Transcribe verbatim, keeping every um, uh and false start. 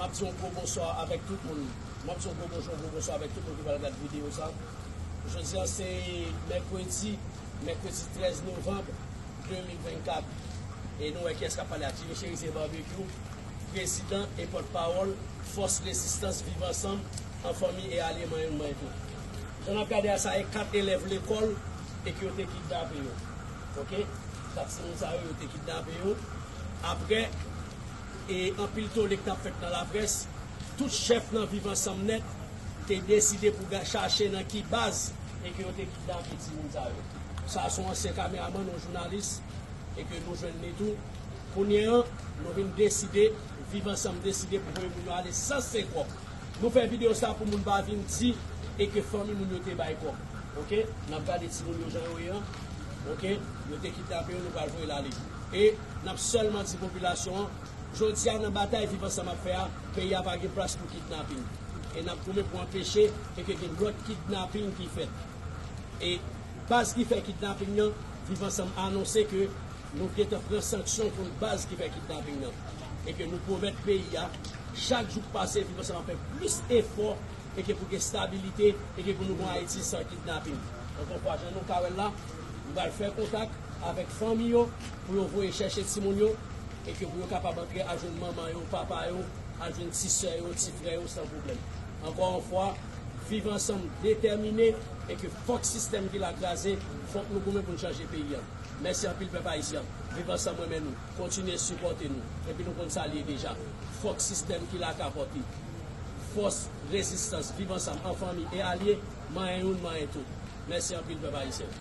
M ap di yon gwo bonswa avèk tout moun. M ap di yon gwo bonjou, yon gwo bonswa avèk tout moun ki pral gade videyo sa. Jodi a se mèkredi, mèkredi trèz novanm de mil vennkat. E nou wè kiyès k ap pale a, Jimmy Cherizier Barbecue, prezidan e pòtpawòl Fòs Rezistans Viv Ansanm, An Fanmi e Alye, Manyen Youn Manyen Tout. Jan n ap gade a, sa e kat elèv lekòl e ke yo te kidnape yo. Oke? Kat timoun sa yo, yo te kidnape yo. Apre, e anpil tole ki t ap fèt nan laprès, tout chèf nan Viv Ansanm nèt te deside pou ga-, chache nan ki baz e ke yo te kidnape timoun sa yo. Sa se yon ansyen kameramann, yon jounalis, e ke nou jwenn li tou. Kounye an, nou vin deside, Viv Ansanm deside pou voye moun yo ale san senkòb. Nou fè videyo sa pou moun pa vin di e ke fanmi moun yo te bay kòb. Oke? N ap gade timoun yo jan yo ye an. Oke? Yo te kidnape yo, nou pral voye l ale. E n ap sèlman di popilasyon an, jodi a nan batay Viv Ansanm ap fè a, peyi a pa gen plas pou kidnaping. E n ap goumen pou anpeche e ke gen lòt kidnaping ki fèt. E baz ki fè kidnaping nan, Viv Ansanm anonse ke nou gentan pran sanksyon kont baz ki fè kidnaping nan. E ke nou pwomèt peyi a, chak jou k pase, Viv Ansanm ap fè plis efò, e ke pou gen stabilite, e ke pou nou gon Ayiti san kidnaping. Ankò fwa, jan nou ka wè l la, nou pral fè kontak avèk fanmi yo pou yo voye chèche timoun yo, e ke pou yo kapab antre al jwenn manman yo, papa yo, al jwenn ti sè yo, ti frè yo san pwoblèm. Ankò yon fwa, Viv Ansanm detèmine e ke fòk sistèm ki la kraze, fòk nou goumen pou n chanje peyi a. Mèsi anpil, pèp ayisyen. Viv Ansanm renmen nou. Kontinye sipòte nou. Epi nou konn sa l ye deja. Fòk sistèm ki la kapòte. Fòs Rezistans Viv Ansanm, An Fanmi e Alye, Manyen Youn Manyen Tout. Mèsi anpil, pèp ayisyen.